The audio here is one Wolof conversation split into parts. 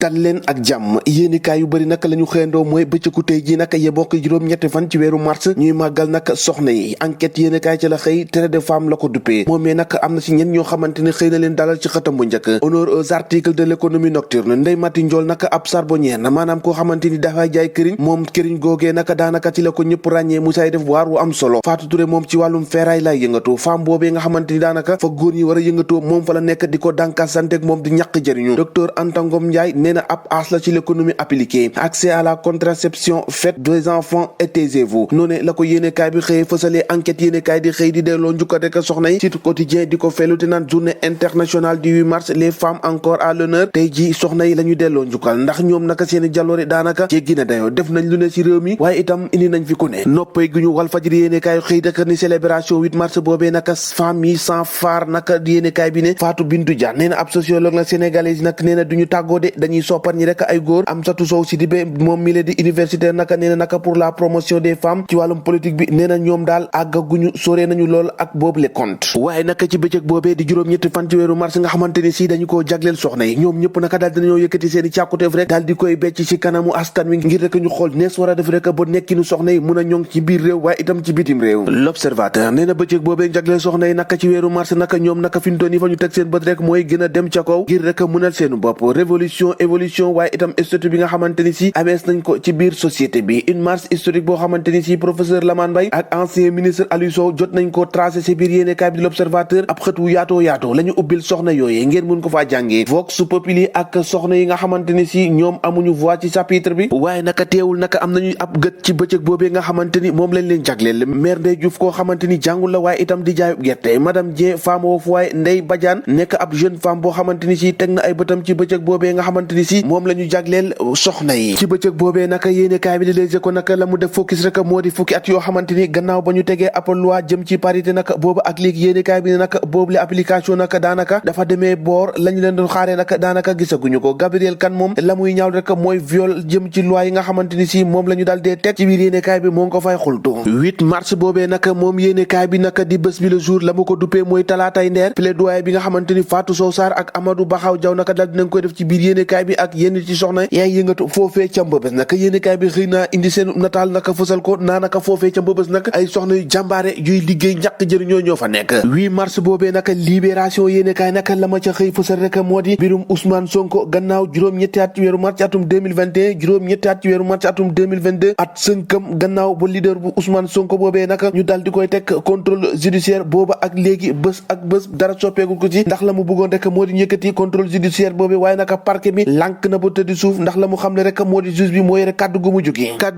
dal leen ak jàmm yéenikaay yu bëri nag la ñu xëyandoo mooy bëccëgu tey ji nag yebokk juróom-ñetti fan ci weeru mars ñuy màggal nag soxna yi enquête yéenikaay ci la xëy trait de femme la ko duppee moomee nag am na si ñen ñoo xamante ne xëy na leen dalal ci xëtam bu njëkk honneur aux articles de l'économie nocturne Ndeye Mati Ndiol nag ab charbonnière maanaam koo xamante ni dafay jaay këriñ moom këriñ googee nag daanaka ci la ko ñëpp ràññee mu say def waar wu am solo Fatou Touré moom ci wàllum ferraille lay yëngatu femme boobee nga xamante ni daanaka fa góor ñi war a yëngatoo moom fa la nekk di ko dànkasanteeg moom di ñàkk jëriñu docteur Anta Ngom Ndiaye nee na ab as la ci l'économie appliquée accès à la contraception faites des enfants et taisez-vous noonu la ko yéenekaay bi xëyee fësalee enquête yéenekaay di xëy di delloo njukkal rek soxna yi ci quotidien di ko fellu te naan journée internationale du 8 mars les femmes encore à l'honneur tey ji soxna yi la ñu delloo njukkal ndax ñoom naka seeni jaloore daanaka jéggi na dayoo def nañ lu ne ci réew mi waaye itam indi nañ fi ku ne noppay gu ñu Walfadjri yéenekaay xëy daka ni célébration 8 mars boobee naka femme yi sans phare naka yéenekaay bi ne Fatou Bintou Dia nee na ab sociologue la sénégalaise nag nee na duñu tàggoo de dañuy soppar ñi rek ay góor Amsatou Sow Sidibé moom mi la di universitaire naka nee na naka pour la promotion des femmes ci wàllum politique bi nee na ñoom daal àggaguñu sore nañu lool ak boobu le compte waaye naka ci bëccëg boobee di juróom-ñetti fan ci weeru mars nga xamante ni si dañu koo jagleel soxna yi ñoom ñëpp naka daal dinañoo yëkkati seen i càkkuteef rek daal di koy becc ci kanamu askan wi ngir rek ñu xool nees war a def rek ba nekkinu soxna yi mun a ñoŋ ci biir réew waaye itam ci bitim réew l'observateur nee na bëccëg boobee jagleel soxna yi naka ci weeru mars naka ñoom naka fintoon yi fa ñu teg seen bët rek mooy gën a dem ca kaw ngir rek mënal seenu bopp révolution évolution waaye itam statut bi nga xamante ni si amees nañ ko ci biir société bi une marche historique boo xamante ni si professeur Lamane Mbaye ak ancien ministre Aliou Sow jot nañ ko tracé ci biir yéenekaay bi di l'observateur ab xët wu yaatoo yaatoo la ñu ubbil soxna yooyee ngeen mun ko faa jàngee vox populi ak soxna yi nga xamante ni si ñoom amuñu voix ci chapitre bi waaye naka teewul naka am nañu ab gët ci bëccëg boobee nga xamante ni moom lañ leen jagleel maire Ndeye Diouf koo xamante ni jàngul la waaye itam di jaayu gerte madame Dieng femme woof waaye Ndeye Badiane nekk ab jeune femme boo xamante ni si teg na ay bëtam ci bëccëg boobee nga xamante ni si moom la ñu jagleel soxna yi ci bëccëg boobee naka yéenekaay bi di Les Échos naka la mu def focus rek moo di fukki at yoo xamante ni gannaaw ba ñu tegee ab loi jëm ci parité naka boobu ak léegi yéenekaay bi ne naka boobu la application naka daanaka dafa demee boor lañu leen doon xaaree naka daanaka gisaguñu ko Gabriel Kane moom la muy ñaaw rek mooy viol jëm ci loi yi nga xamante ni si moom la ñu daal dee teg ci biir yéenekaay bi moo ngi ko fay xultu 8 mars boobee naka moom yéenekaay bi naka di bés bi le jour la mu ko duppee mooy talaatay ndeer plaidoyer bi nga xamante ni Fatou Sow Sarr ak Amadou Bakhaw Diaw naka daal dinañ koy def ci biir yéenekaay bi ak yenn ci soxna yaay yëngatu foofee ca Mbëbës naka yéenekaay bi xëy naa indi seen nataal naka fësal ko naa naka foofee ca Mbëbës naka ay soxna yu jàmbaare yuy liggéey ñàkk jëriñoo ñoo fa nekk 8 mars boobee naka libération yéenekaay naka la ma ca xëy fësal rek moo di mbirum Ousmane Sonko gannaaw juróom-ñetti at ci weeru mars ci atum 2021 juróom-ñetti at ci weeru mars ci atum 2022 at sënkam gannaaw ba leader bu Ousmane Sonko boobee naka ñu dal di koy teg contrôle judiciaire booba ak léegi bés ak bés dara soppeegul ko ci ndax la mu bëggoon rek moo di ñëkkati contrôle judiciaire boobee waaye naka parquet bi lànk na ba tëddi suuf ndax la mu xam ne rek moo di juge bi mooy rek kàddu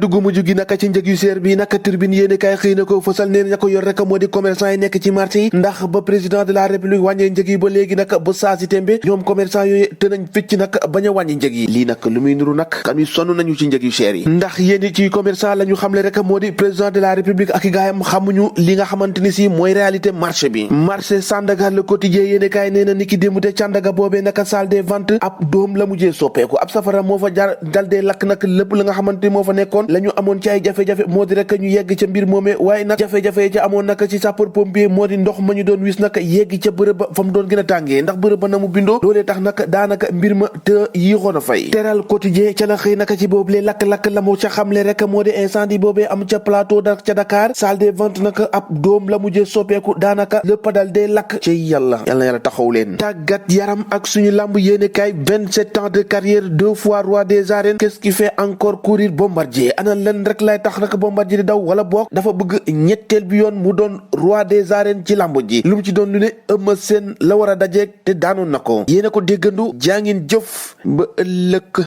gu mujj gi naka ci njëg yu seer bi naka tribune yéenekaay xëy na ko fësal neen ña ko yor rek moo di commerçant yi nekk ci marché yi ndax ba président de la république wàññee njëg yi ba léegi nag ba saa si tembe ñoom commerçant yooyu te nañ fecc nag bañ a wàññi njëg yi lii nag lu muy nuru nag kan wi sonn nañu ci njëg yu seer yi ndax yéen ci commerçant la ñu xamle rek moo di président de la république ak i gaayam xamuñu li nga xamante ni si mooy réalité marché bi marché Sandaga le quotidien yéenekaay nee na ni ki démb te Sandaga boobee naka salle des ventes ab doom la mujjee soppeeku ab safara moo fa jar dal dee lakk nag lépp la nga xamante ni moo fa nekkoon la ñu amoon ci ay jafe-jafe moo di rek ñu yegg ca mbir moomee waaye nag jafe-jafe ca amoon nag ci sapeur pompier moo di ndox ma ñu doon wis nag yegg ca bërëb ba fa mu doon gën a tàngee ndax bërëb ba na mu bindoo loolee tax nag daanaka mbir ma te yéexoon a fay teral quotidien ca la xëy naka ci boobu lee lakk-lakk la mu ca xamle rek moo di incendie boobee am ca plateau da ca Dakar salle des ventes nag ab doom la mujjee soppeeku daanaka lépp dal dee lakk ci yàlla taxaw leen tàggat yaram ak suñu lamb yéenekaay 27 ans de carrière 2 fois roi des arènes qu'est-ce qui fait encore courir Bombardier ana len rek lay tax nag Bombardier di daw wala boog dafa bëgg ñetteel bi yoon mu doon roi des arènes ci lamb ji lu mu ci doon lu ne Eumeu Sène la war a dajeek te daanoon na ko yéena ko déggandu jaa ngeen jëf ba ëllëg